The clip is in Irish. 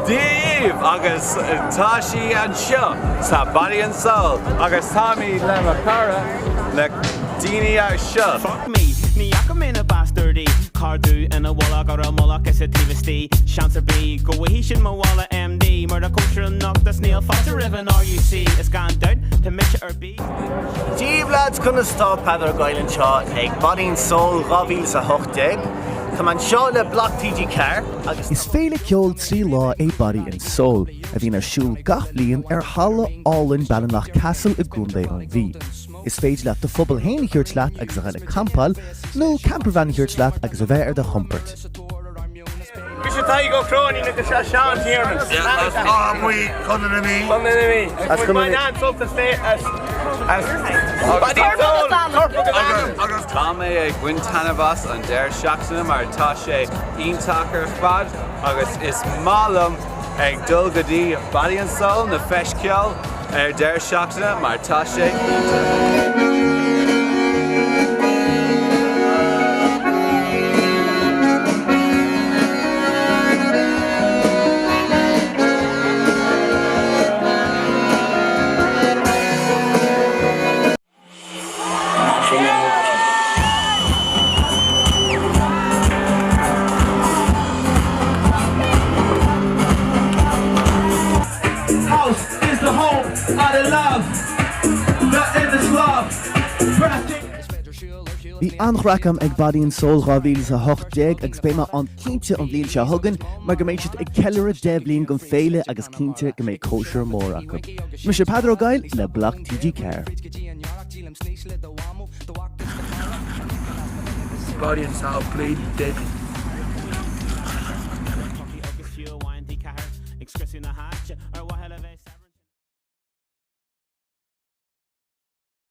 Dia dhaoibh agus tá sí anseo sa Body and Soul agus táimid le mo chara na daoine anseo. Fuck me, ní fhaca mé na bastardaí Carr dubh ina mhullach ar a mullach is a taobh istigh Seans ar bith go bhfaighidh sin mo mhála MD Mar tá cóisir anocht is níl fáilte roimh an RUC Is gan dabht tá mise ar bís. Dia dhaoibh lads, conas tá? Peadar Ó Goill anseo ag Body and Soul 2018. Tá mé anseo le Bloc TG4 agus. Is féile ceoil 3 lá é Body and Soul, a bhíonn ar siúl gach bliain ar thalamh álainn Ballinlough Castle i gContae an Mhí. Is féidir leat do phuball féin a thabhairt leat agus a dhul ag campáil, nó campervan a thabhairt leat agus a bheith ar do chompord. Mise Tadhg Ó Cróinín agus seo Seán Tiernan. Tá muid Contae na Mí. Contae na Mí. As Contae na Mí. Sult as as Body and Soul. Corp agus anam. Agus tá mé ag baint taitneamh as an deireadh seachtaine mar tá sé iontach ar fad agus is maith liom ag dul go dtí Body and Soul na Feis Ceoil ar deireadh seachtaine mar tá sé iontach. House is the home of the love The endless love Breathtaking. Bhí an-chraic agam ag Body and Soul 2018 agus beidh mé ann cinnte an bhliain seo chugainn mar go mbeidh siad ag ceiliúradh 10 bliain den féile agus cinnte go mbeidh cóisir mór acu. Mise Peadar Ó Goill le Bloc TG4. Body and soul bleeding deadly. Agus fiú amháin T4 ag scriosadh na háite ar mhaithe le bheith.